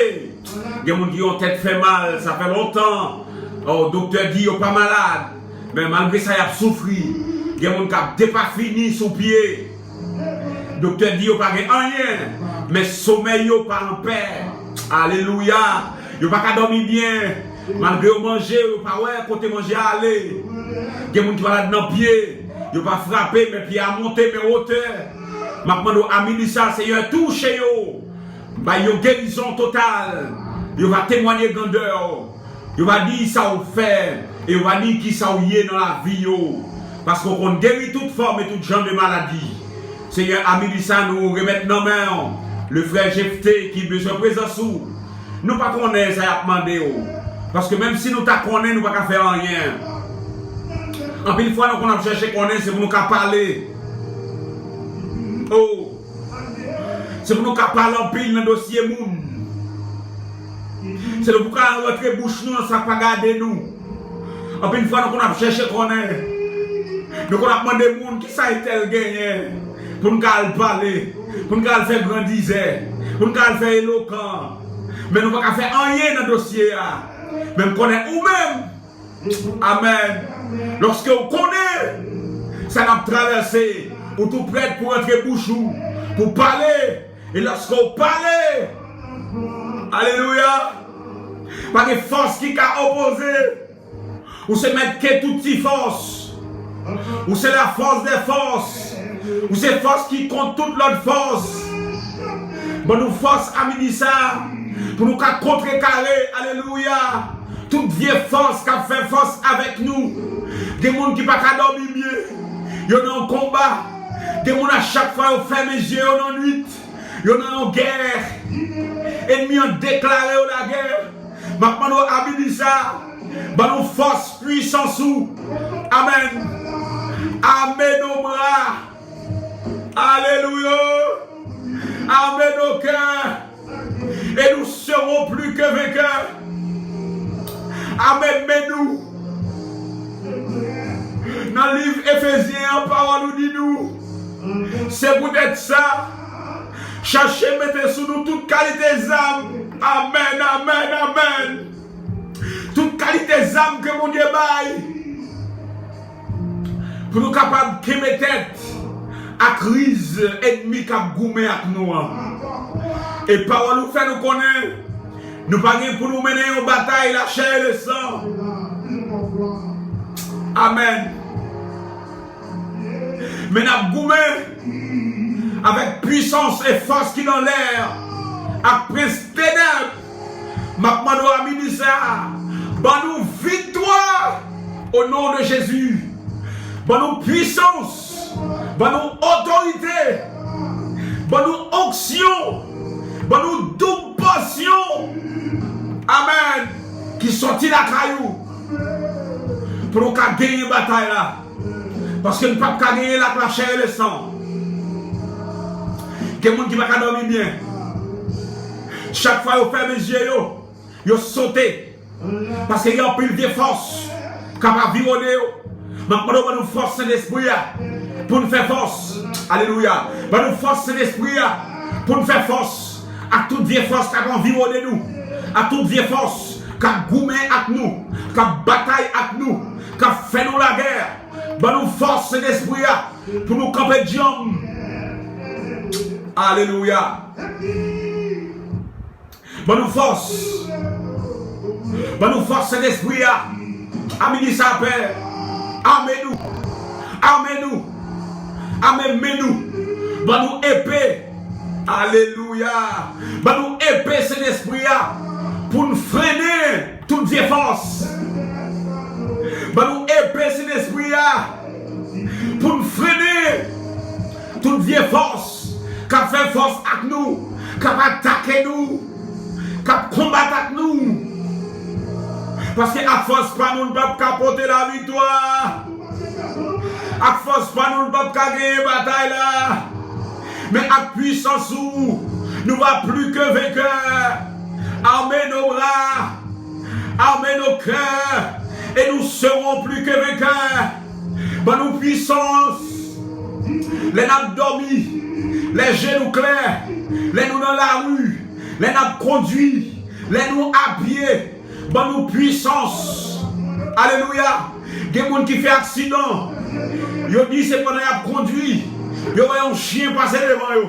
Gen moun ki gen yon tèt fè mal, sa fè lontan. O, doktè di yo pa malad, men malgre sa, y ap soufri. Gen moun k ap depafini sou pye. Doktè di yo pa gen anyen, men somèy yo pa anpè. Alelouya! Yo pa ka dòmi byen. Malgre yo manje, yo pa wè kote manje a ale. Gen moun ki malad nan pye, yo pa frape, men pye a monte, men wotè. M ap mande w a midi sa, Senyè, touche yo. Bay yo gerizon total. Yo va temwanye grandè w. Yo va di sa w fè. E yo va di kisa w ye nan lavi yo. Paske w konn geri tout fòm e tout jan de maladi. Senyè, a midi sa, nou remèt nan men w le frè Jefte ki bezwen prezans ou. Nou pa konnen sa y ap mande w. Paske menm si nou ta konnen, nou pa ka fè anyen. Anpil fwa, nou konn ap chèche konnen, se pou nou ka pale. Oh! Se pou nou ka pale anpil nan dosye moun. Se nou pou ka rantre bouch nou nan sa k pa gade nou. Anpil fwa, nou konn ap chèche konnen. Nou konn ap mande moun kisa entèl genyen pou n ka al pale, pou n ka al fè grandizè, pou n ka al fè elokan. Men nou pa ka fè anyen nan dosye a. Men m konnen ou menm, amèn. Lòske w konnen sa n ap travèse, ou tou prèt pou rantre bouch ou, pou pale. E lòske w pale, alelouya, pa gen fòs ki ka opoze. Ou se mèt ke tout ti fòs. Ou se la force des forces. Ou se fòs ki kont tout lòt fòs. Ban nou fòs a midi sa a pou nou ka kontrekare, alelouya, tout vye fòs k ap fè fòs avèk nou. Gen moun ki pa ka dòmi byen. Yo nan yon konba. Gen moun a chak fwa yo fèmen je yo nan nwit. Yo nan yon gè. Enmi an deklare yo lagè. M ap mande w a midi sa, ban nou fòs, pwisans ou. Amèn. Ame nos bras. Alelouya. Ame nos cœurs. Et nous serons plus que vainqueurs. Amèn. Men nou. Nan liv Efezyen an, pawòl ou di nou, se poutèt sa, chache mete sou nou tout kalite zam. Amèn, amèn, amèn. Tout kalite zam ke Bondye bay pou nou kapab kenbe tèt ak riz ènmi k ap goumen ak nou an. E pawòl ou fè nou konnen, nou pa gen pou nou mennen yon batay lachè e lesan. Amèn. Men n ap goumen avèk pwisans e fòs ki nan lè, ak prens tenèb. M ap mande w a midi sa, ban nou viktwa, o non de Jezi. Ban nou pwisans, ban nou otorite, ban nou onksyon, ban nou doub pòsyon. Amèn. Ki sòti lakay ou pou nou ka genyen batay la. Paske n p ap ka genyen l ak lachè e lesan. Gen moun ki pa ka dòmi byen. Chak fwa yo fèmen zye yo, yo sote. Paske gen anpil vye fòs k ap aviwone yo. M ap mande w ban nou fòs Sentespri a pou n fè fòs. Alelouya. Ban nou fòs Sentespri a pou n fè fòs ak tout vye fòs k ap anviwone nou, ak tout vye fòs k ap goumen ak nou, k ap batay ak nou, k ap fè nou lagè. Ban nou fòs Sentespri a pou nou kanpe djanm. Alelouya. Ban nou fòs. Ban nou fòs Sentespri a. A midi sa, Pè. Ame nou. Ame nou. Ame men nou. Ban nou epe. Alelouya. Ban nou epe Sentespri a pou n frennen tout vye fòs. Ban nou epe Sentespri a pou n frennen tout vye fòs k ap fè fòs ak nou, k ap atake nou, k ap konbat ak nou. Paske ak fòs pa nou, n p ap ka pote laviktwa. Ak fòs pa nou, n p ap ka genyen batay la. Men ak pwisans ou, nous va plus que vainqueur. Armez nos bras, armez nos cœurs, et nous serons plus que vainqueurs. Ban nou pwisans. Lè n ap dòmi, lè je nou klè, lè nou nan lari, lè n ap kondui, lè nou apye, ban nou pwisans. Alelouya. Gen moun ki fè aksidan. Yo di se pandan y ap kondui, yo wè yon chen pase devan yo.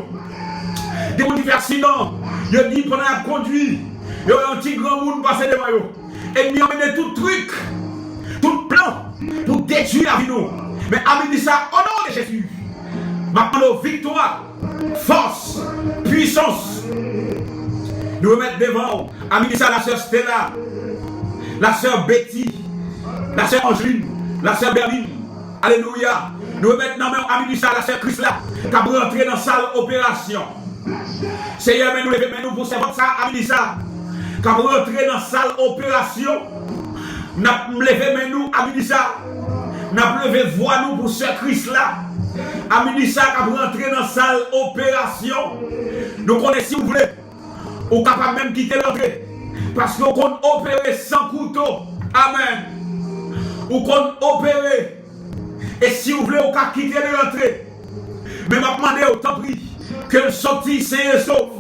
Gen moun ki fè aksidan. Yo di pandan y ap kondui, yo wè yon ti granmoun pase devan yo. Ènmi an mennen tout trik, tout plan pou detwi lavi nou. Men a midi sa, o non de Jezi, m ap mande w viktwa, fòs, pwisans. Nou remèt devan w a midi sa lasè Stella, lasè Betty, lasè Angeline, lasè Berline. Alelouya. Nou remèt nan men w a midi sa lasè Krisla k ap rantre nan sal operasyon. Seyè, men nou leve men nou pou sèvant sa a midi sa k ap rantre nan sal operasyon. N ap leve men nou a midi sa. N ap leve vwa nou pou sè Krisla a midi sa k ap rantre nan sal operasyon. Nou konnen si w vle, ou kapab menm kite l antre. Paske w konn opere san kouto. Amèn. Ou konn opere. E si w vle, ou ka kite l rantre. Men m ap mande w, tanpri, ke l sòti sen e sof,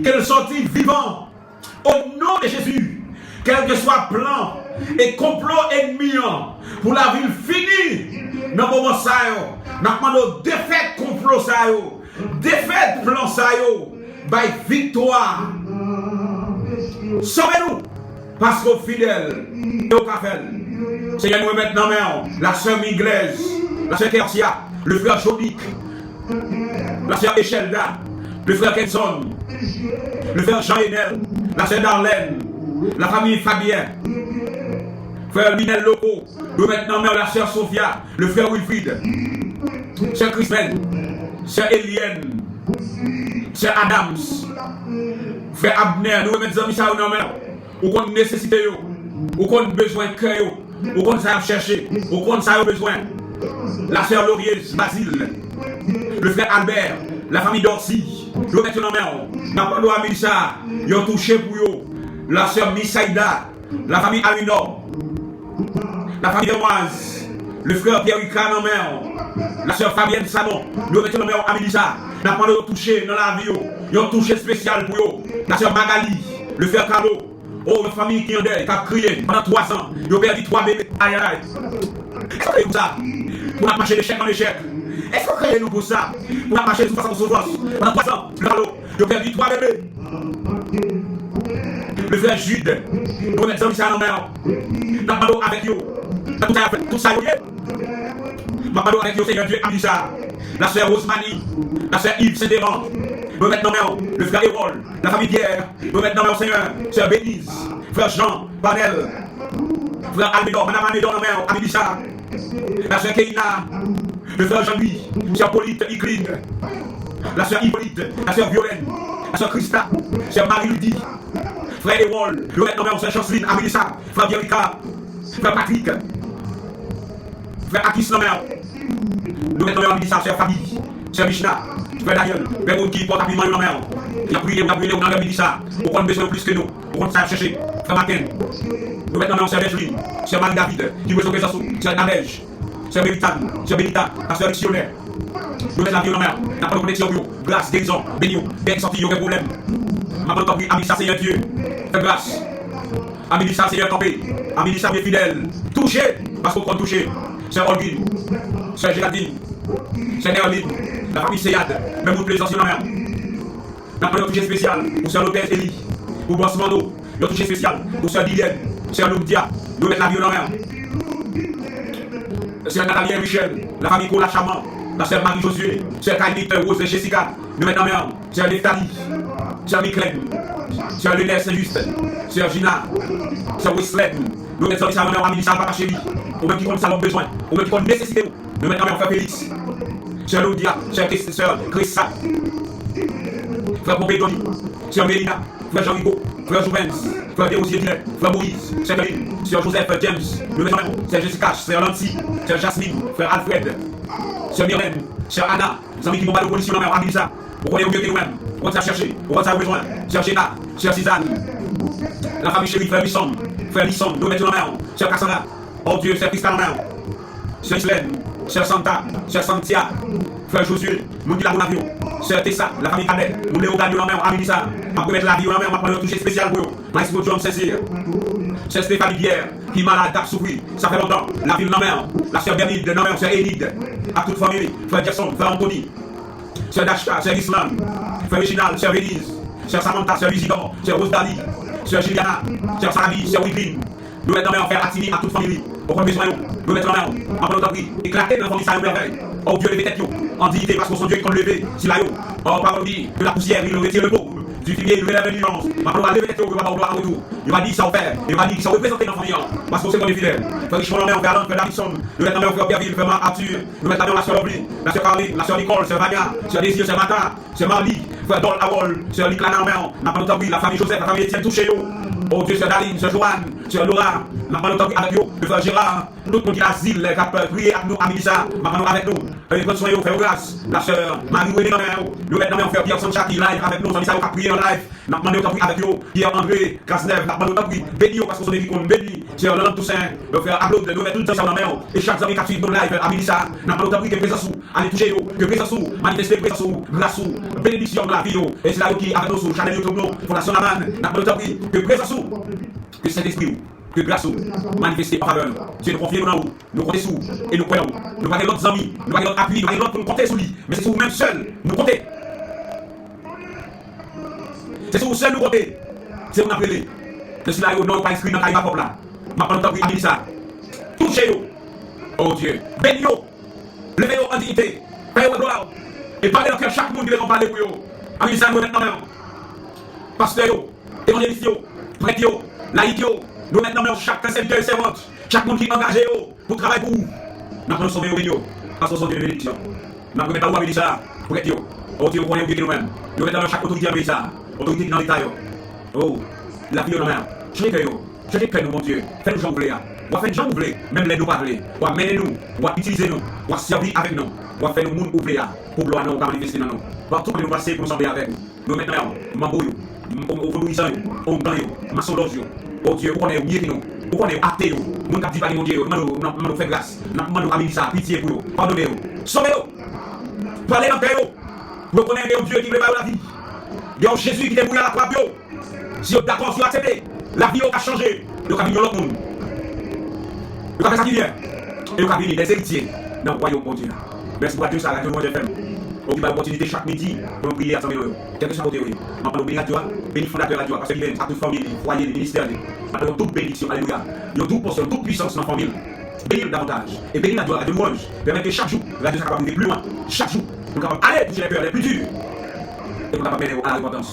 ke l sòti vivan. O non de Jezi, kèlkeswa plan e konplo ènmi an pou lavi l fini nan moman sa yo, n ap mande w defèt konplo sa yo, defèt plan sa yo, bay viktwa. Sove nou, paske w fidèl e w ka fè l. Seyè, nou remèt nan men w lasè Miglez, lasè Kertia, le frè Jodik, lasè Echelda, le frè Kenson, le frè Jean Enel, lasè Darlène, lafanmi Fabien, frè Linel Loko, nou remèt nan men w lasè Sofia, le frè Wilfrid, sè Krismèn, sè Eliène, sè Adams, frè Abner, nou remèt zanmi sa yo nan men w. Ou konn nesesite yo, ou konn bezwen kè yo, ou konn sa y ap chèche, ou konn sa yo bezwen. Lasè Loriez, Bazil, le frè Albert, lafanmi Dorsi, nou remèt yo nan men w. N ap mande w a midi sa, yon touche pou yo. Lasè Misaida, lafanmi Arinò, lafanmi Dèmwaz, Le frè Pierre Ricard nan men w. La sè Fabienne Sanon, nou remèt yo nan men w a midi sa. N ap mande yo touche nan lavi yo. Yon touche espesyal pou yo. La sè Magali, le frè Carlo. O, yon fanmi ki an dèy, k ap kriye pandan twa zan. Yo pèdi twa bebe. Ayayay. Èske w kreye pou sa? Pou n ap mache de chèk an echèk. Èske w kreye nou pou sa? Pou n ap mache de soufrans an soufrans pandan twa zan. Le Carlo, yo pèdi twa bebe. Le frè Jude, nou remèt zanmi sa nan men w. N ap mande w avèk yo. Nan tout sa y ap fè, tout sa yo ye. M ap mande w avèk yo, Senyè Dye, a midi sa. La sè Rosemary, la sè Yves Saint-Laurent, nou remèt nan men w. Le frè Erol, la fanmi Pierre, nou remèt nan men w, Senyè. Sè Beniz, frè Jean, Panel, frè Almedor, madam Almedor nan men w, a midi sa. La sè Keina, le frè Jean-Louis, sè Polite, Icline, la sè Hippolyte, la sè Violaine, la sè Christa, sè Marie Lydie, frè Erol, nou remèt nan men w, sè Chanceline, a midi sa. Frè Pierre Ricard, frè Patrick, frè Akis nan men w. Nou remèt nan men w a midi sa, sè Fabi, sè Michna, frè Daniel, frè moun ki pòt apiman yo nan men w. Y ap priye w, y ap rele w nan lè midi sa. Ou konn bezwen yo plis ke nou. Ou konn sa y ap chèche. Frè Maken, nou remèt nan men w sè Benjlin, sè Marie David, ki bezwen prezans ou, sè Nadèj, sè Meritan, sè Benita, pastè Liksyonè. Nou remèt lavi yo nan men w. N ap mande w pwoteksyon pou yo. Gras, gerizon, beni yo. Dèyè ki sòti, yo gen pwoblèm. M ap mande w tanpri, a midi sa, Senyè Dye, fè gras. A midi sa, Senyè, kanpe. A midi sa, Dye fidèl. Touche, paske w konn touche. Sè Olguin, sè Géraldine, sè Nerline, la fanmi Seyad, men moun Plezans yo nan men w. N ap mande yon touche espesyal pou sè Lopez Eli, pou bòs Mando, yon touche espesyal pou sè Lilienne, sè Lourdia, nou remèt lavi yo nan men w. Sè Nathalie Michel, la fanmi Kola Chaman, la sè Marie Josué, sè Kaylite, Rose, Jessica, nou remèt nan men w. Sè Neftali, sè Miklèn, sè Lenè Saint-Juste, sè Gina, sè Weslèn, nou remèt zanmi sa yo nan men w a midi sa, papa cheri. Ou menm ki konn sa lòm bezwen, ou menm ki konn nesesite w, nou remèt nan men w frè Félix, sè Lodia, sè Kris-, sè Krisa, frè Pompédoni, sè Melina, frè Jean Rigaud, frè Jouvens, frè Deosier Dilè, frè Moïse, sè Kerline, sè Joseph, frè James, nou remèt nan men w, sè Jessica, sè Lancy, sè Jasmine, frè Alfred, sè Mirlène, sè Ana, zanmi ki bon ba yo polisyon nan men w a midi sa. Ou konnen yo gen nou menm. Ou konn sa chèche. Ou konn sa yo bezwen. Sè Chena, sè Sizann, la fanmi cheri, frè Lison, frè Lison, nou remèt yo nan men w. Sè Kasandra, o Dye, sè Krista nan men w. Sè Islèn, sè Santa, sè Santia, frè Josué, moun ki la pou lavi yo. Sè Tesa, la fanmi Kadè, moun Leogàn yo nan men w a midi sa. M ap remèt lavi yo nan men w, m ap mande yon touche espesyal pou yo. Maestro John Saint-Cyr, sè Stéphanie Pierre, ki malad, k ap soufri, sa fè lontan, lavi l nan men w. La sè Bernide nan men w, sè Enid, ak tout fanmi li, frè Jackson, frè Anthony, sè Dashka, sè Gisland, frè Reginald, sè Venise, sè Samantha, sè Luisidor, sè Rosedali, sè Juliana, sè Sarabi, sè Widline. Nou remèt nan men w frè Atini ak tout fanmi li. Ou konn bezwen yo. Nou remèt yo nan men w. M ap mande w tanpri, eklate nan fanmi sa yo mèvèy. O Dye, leve tèt yo an diyite, paske w se yon Dye ki konn leve sila yo. O, pawòl ou di, de la poussière, il retire le pauvre. Du fumier, il relève l'ignorance. M ap mande w leve tèt yo, yo va ba w glwa an retou. Yo va di sa w fè, yo va di sa w reprezante nan fanmi an. Paske w se yon Dye fidèl. Frè Richemond nan men w, frè Alan, frè Davidson. Nou remèt nan men w frè Pierreville, frè Arthur. Nou remèt nan men w la sè Lovely, la sè Carline, la sè Nicole, sè Vania, sè Désir, sè Martha, sè Marly, frè Dol Harold, sè Lik la nan men w. N ap mande w tanpri, la fanmi Joseph, la fanmi Etienne, touche yo. O Dye, sè Daline, sè Joanne, sè Laura, n ap mande w tanpri avèk yo, le frè Gérard, tout moun ki nan azil, k ap, euh, priye ak nou a midi sa, n ap mande w avèk nou. Euh, pran swen yo, fè yo gras. La sè Marie Renée nan men w. Nou remèt nan men w frè Pierre Sancha ki live avèk nou, zanmi sa yo k ap priye an live. N ap mande w tanpri avèk yo, Pierre André Cazeneuve, n ap mande w tanpri, beni yo, paske w se yon Dye ki konn beni. Sè Lanlande Toussaint, euh, frè Ablod, nou remèt tout zanmi sa yo nan men w. E chak zanmi k ap swiv nou live a midi sa, n ap mande w tanpri ke prezans ou ale touche yo, ke prezans ou manifeste prezans ou, gras ou, benediksyon nan lavi yo. E sila yo ki avèk nou sou chanèl YouTube nou, Fondasyon Lamann, n ap mande w tanpri ke prezans ou, ke Sentespri w, ke gras ou manifeste an favè nou. Dye, nou konfye nou nan ou, nou konte sou ou, e nou kwè nan ou. Nou pa gen lòt zanmi, nou pa gen lòt apui, nou pa gen lòt pou nou konte sou li, men se sou ou menm sèl nou konte. Se sou ou sèl nou konte. Se ou n ap rele. Men sila yo, non yo pa enskri nan kay bakòp la. M ap mande w tanpri a midi sa, touche yo. O Dye, beni yo. Leve yo an diyite. Fè yo wè glwa w. E pale nan kè chak moun ki bezwen pale pou yo. A midi sa, nou remèt nan men w pastè yo, evanjelis yo, prèt yo, layik yo. Nou remèt nan men w chak sèvitè e sèvant, chak moun ki angaje yo pou travay pou ou. N ap mande w sove yo, beni yo, paske w se yon Dye de benediksyon. N ap remèt ba ou a midi sa a, prèt yo. O Dye, ou konnen ou byen ke nou menm. Nou remèt nan men w chak otorite nan peyi sa a, otorite ki nan leta yo. O, lavi yo nan men w. Chanje kè yo. Chanje kè nou, Bondye. Fè nou jan ou vle a. W ap fè n jan ou vle, menm lè nou pa vle. W ap mennen nou, w ap itilize nou, w ap sèvi avèk nou, w ap fè nou moun ou vle a, pou glwa non w ka manifeste nan nou. Patou kote nou pase, pou nou sanble avèk ou. Nou remèt nan men w manbo yo, m-, o, o vodouyizan yo, o oungan yo, masonlòj yo. Bondye, ou konnen yo mye ke nou. Ou konnen yo ate yo, moun k ap di pa gen Bondye yo, n mande w, n ap mande w fè gras, n ap mande w a Melissa, pitye pou yo, padone yo, sove yo, pale nan kè yo, pou yo konnen gen yon Dye ki vle ba yo lavi, gen yon Jezi ki te mouri a lakwa pou yo. Si yo dakò, si yo aksepte, lavi yo ka chanje, yo ka vin yon lòt moun. Yo ka fè sa ki byen, e yo ka vini dè eritye nan wayòm Bondye a. Mèsi pou radyo sa, Radyo Louanj F M. Ou ki bay opòtinite chak midi pou nou priye ak zanmi nou yo, kèlkeswa kote yo ye. M ap mande w beni radyo a, beni fondatè radyo a, pastè Livens, ak tout fanmi li, fwaye li, ministè li. M ap mande w tout benediksyon, alelouya. Yon dou pòsyon, yon dou pwisans nan fanmi l. Beni l davantaj. E beni radyo a, Radyo Louanj. Pèmèt ke chak jou, radyo sa kapab rive pi lwen. Chak jou, pou l kapab ale touche les cœurs les plus durs. E pou l kapab mennen yo a la repantans.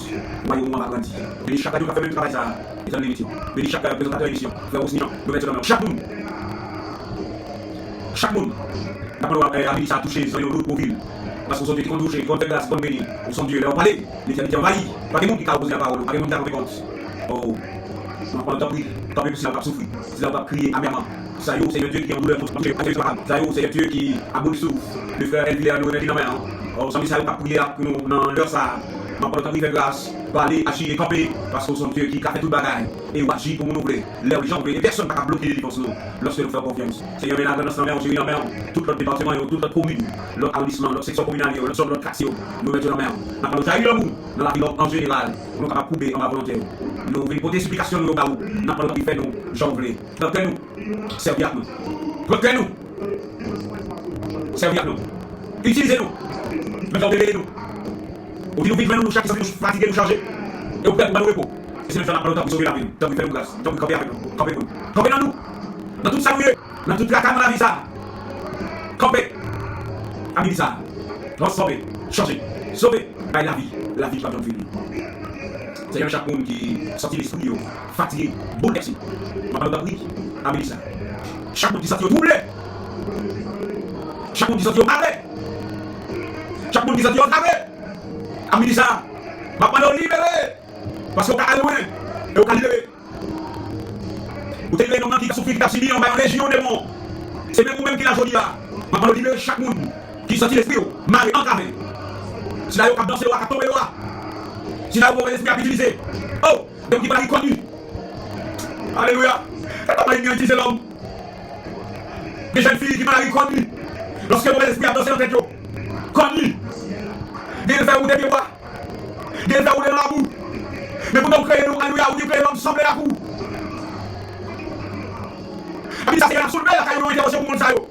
Wayòm ou an va grandi. Beni chak radyo k ap fè menm travay sa a. Etènèl Eritye. Beni chak, euh, prezantatè emisyon. Frè Rosny Jean, nou mèt yo nan men w. Chak moun. Chak moun. N ap mande w, euh, a Melissa touche zanmi nou Lotpwovil. Paske w sonje ki konn touche, ki konn fè gras, ki konn beni. Ou sonje lè w pale, Letènite anvayi. Pa gen moun ki ka opoze a pawòl ou, pa gen moun ki ka kanpe kont. Oh, m ap mande w tanpri, kanpe pou sila yo k ap soufri, sila yo k ap kriye amèman. Sa yo, Senyè Dye, ki an doulè, tout, tout, tout, tout, sa yo, Senyè Dye, ki a bout de souff. Le frère Elviler, nou remèt li nan men an. Oh, zanmi sa yo k ap priye ak nou nan lè sa a. M ap mande w tanpri fè gras, pale, aji e kanpe, paske w se yon Dye ki ka fè tout bagay. E w aji pou moun ou vle, lè w jan w vle, e pèsonn pa ka bloke delivans nou, lòske nou fè w konfyans. Senyè, men lagrandans nan men w, Jeri nan men w, tout lòt depatman yo, tout lòt komin, lòt awondisman, lòt seksyon kominal yo, lòt zòn, lòt katye yo, nou remèt yo nan men w. N ap mande w jayi lanmou nan lavi lòt an jeneral, pou nou kapab koube anba volonte w. Nou vin pote siplikasyon nou yo ba ou, n ap mande w tanpri fè nou jan w vle. Pran kè nou, sèvi ak nou. Pran kè nou, sèvi ak nou. Itilize nou, menm jan w te rele nou. Ou di nou vin jwenn nou, nou chak ki santi nou fatige, nou chaje, e ou pèmèt nou ban nou repo. E se menm jan n ap mande w tanpri sove lavi nou, tanpri fè nou gras, tanpri kanpe avèk nou, kanpe pou nou. Kanpe nan nou, nan tout sa nou ye, nan tout traka nan lavi sa a. Kanpe. A midi sa a, transfòme, chanje, sove, bay lavi, lavi ki p ap janm fini. Senyè, chak moun ki santi lespri yo fatige, boulvèse, m ap mande w tanpri, a midi sa a. Chak moun ki santi yo twouble, chak moun ki santi yo mare, chak moun ki santi yo antrave, a midi sa a, m ap mande w libere. Paske w ka ale lwen, e w ka libere. Ou te libere nonm nan ki t ap soufri, ki t ap sibi anba yon lejyon demon. Se menm ou menm ki la jodi a. M ap mande w libere chak moun ki santi lespri yo mare, antrave. Sila yo k ap danse yo a, k ap tonbe yo a. Sila yo move lespri ap itilize. Oh, nonm ki pa rikòd li. Alelouya. Papa, mari m yo itilize lòm. Gen jèn fi ki mari kòd li. Lòske move lespri ap danse nan tèt yo, kòd li. Gen l fè woule pye bwa. Gen l fè woule nan labou. Men poutan w kreye nou, alelouya, ou di w kreye lòm sanble ak ou. Epi sa, se n ap soulve lakay nou entèvansyon pou moun sa yo.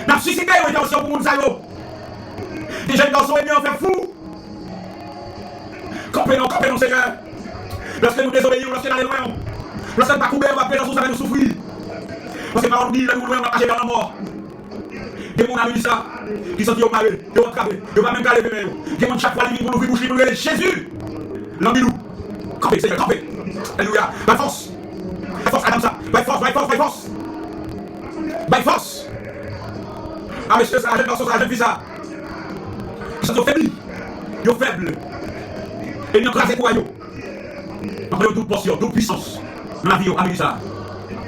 N ap sisite yon entèvansyon pou moun sa yo. Gen jèn gason enmi an fè fou. Kanpe non, kanpe non, Senyè. Lòske nou dezobeyi w, lòske n ale lwen w, lòske n pa koube anba prezans ou, sa fè nou soufri. Paske pawòl ou di, lè nou lwen w, n ap mache vè lanmò. Gen moun a midi sa ki santi yo mare, yo antrave, yo pa menm ka leve men yo. Gen moun chak fwa li vin pou l ouvri bouch li, pou l rele Jezi nan bil ou. Kanpe, Senyè, kanpe. Alelouya. Bay fòs. Bay fòs a dam sa. Bay fòs, bay fòs, bay fòs. Bay fòs. A mesye sa, jèn gason sa, jèn fi sa. Yo santi yo febli. Yo fèb. Enmi an kraze kouray yo. N ap mande w doub pòsyon, doub pwisans nan lavi yo, a midi sa.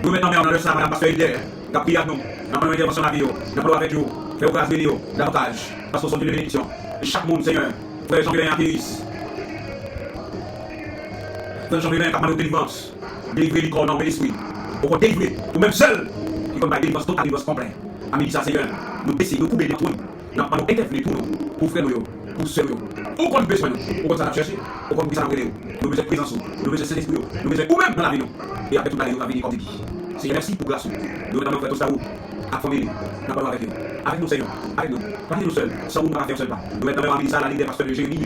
Nou remèt nan men w nan lè sa, madanm pastè Elder, k ap priye ak nou. N ap mande w entèvansyon nan lavi yo. N ap mande w avèk yo. Fè yo gras, beni yo davantaj. Paske w se yon Dye de benediksyon. E chak moun, Senyè, frè Jean Vilain ak Iris. Frè Jean Vilain k ap mande w delivrans. Delivre li kò, nanm e lespri. Ou konn delivre. Ou menm sèl ki konn bay delivrans total, delivrans konplè. A midi sa, Senyè, nou bese, nou koube devan twòn. N ap mande w entèvni pou nou, pou frè nou yo, pou sè nou yo. Ou konn bezwen nou, ou konn sa n ap chèche, ou konn poukisa n ap rele w. Nou bezwen prezans ou, nou bezwen Sentespri ou, nou bezwen ou menm nan lavi nou. E apre tout bagay yo ka vini kòm depi. Senyè, mèsi pou gras ou. Nou remèt nan men w frè Tostaro ak fanmi li. N ap mande w avèk yo. Avèk nou, Senyè, avèk nou. Pa kite nou sèl. San ou, nou pa ka fè yon sèl pa. Nou remèt nan men w a midi sa, la lidè pastè de Jeremi.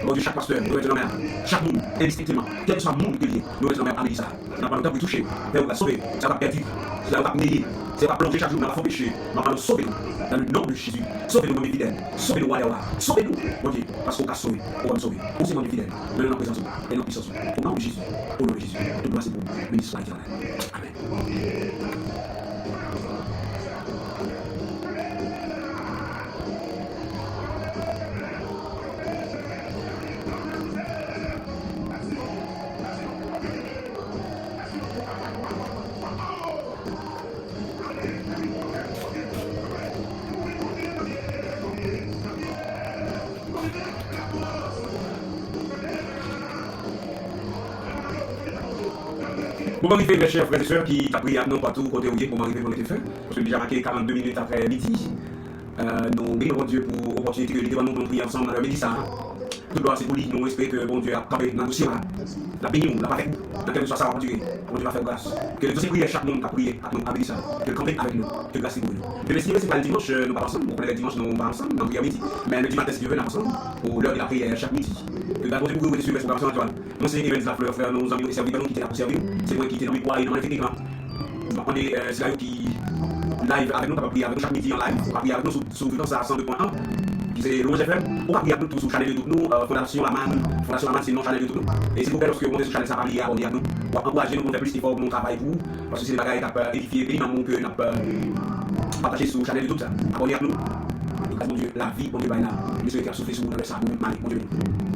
Bondye, chak pastè, nou remèt yo nan men w. Chak moun, endistenkteman, kèlkeswa moun ke l ye, nou remèt yo nan men w a midi sa. N ap mande w tanpri touche, fè yo gras, sove sa k ap pèdi, sila yo k ap neye, sila yo k ap plonje chak jou nan lafon peche. N ap mande w sove nou, dans le nom de Jésus. Sove nou, Bondye fidèl. Sove nou, Wa dè wa. Sove nou, Bondye, paske w ka sove, ou konn sove. Ou se Bondye fidèl. Nou nan prezans ou e nan pwisans ou. Au nom de Jésus. Au nom de Jésus. Tout glwa se pou ou. Beni swa Etènèl. Amèn. Moman rive, mes chers frères et sœurs ki t ap priye ak nou patou kote w ye, moman rive pou nou te fè. Paske nou deja make karannde minit apre midi. Euh, nou beni Bondye pou opòtinite ke li te ban nou pou nou priye ansanm nan lè midi sa a. Tout glwa se pou li, nou espere ke Bondye ap kanpe nan dosye w la. L ap beni w, l ap avèk ou. Nan kèlkeswa sa w ap andire, Bondye va fè w gras. Ke dosye priyè chak moun k ap priye ak nou a midi sa a, ke l kanpe avèk nou, ke gras li kouvri nou. Demen si Dye vle se pa dimanch, euh, nou pa ansanm, ou konnen lè dimanch nou pa ansanm nan priyè midi. Men lendi maten si Dye vle n ap ansanm pou lè de la priyè chak midi. Ke gras Bondye pou ou rete swiv Pwogram Sa Radyo a. Mwen se Evens Lafleur, frè nou, zanmi nou e sèvitè nou ki te la pou sèvi nou. Se mwen ki te nan mikwo a e nan men teknik lan. M ap mande, euh, sila yo ki live avèk nou, kapab priye avèk nou chak midi an live. Ou ka priye avèk nou sou, sou frekans sa a san de pwen en, ki se Louange F M. Ou ka priye avèk nou tou sou chanèl YouTube nou, euh, Fondasyon Lamann. Fondasyon Lamann se non chanèl YouTube nou. E silvouplè, lòske ou monte sou chanèl sa a, pa bliye abòne ak nou. W ap ankouraje nou pou nou fè plis efò, pou nou travay pou ou. Paske se de bagay k ap, euh, edifye, beni nanm ou ke n ap, euh, pataje sou chanèl YouTube sa a. Abòne ak nou. Gras Bondye, lavi Bondye bay la. M espere ke l ap soufle sou ou nan lè sa a pou ou menm. Male, Bondye beni.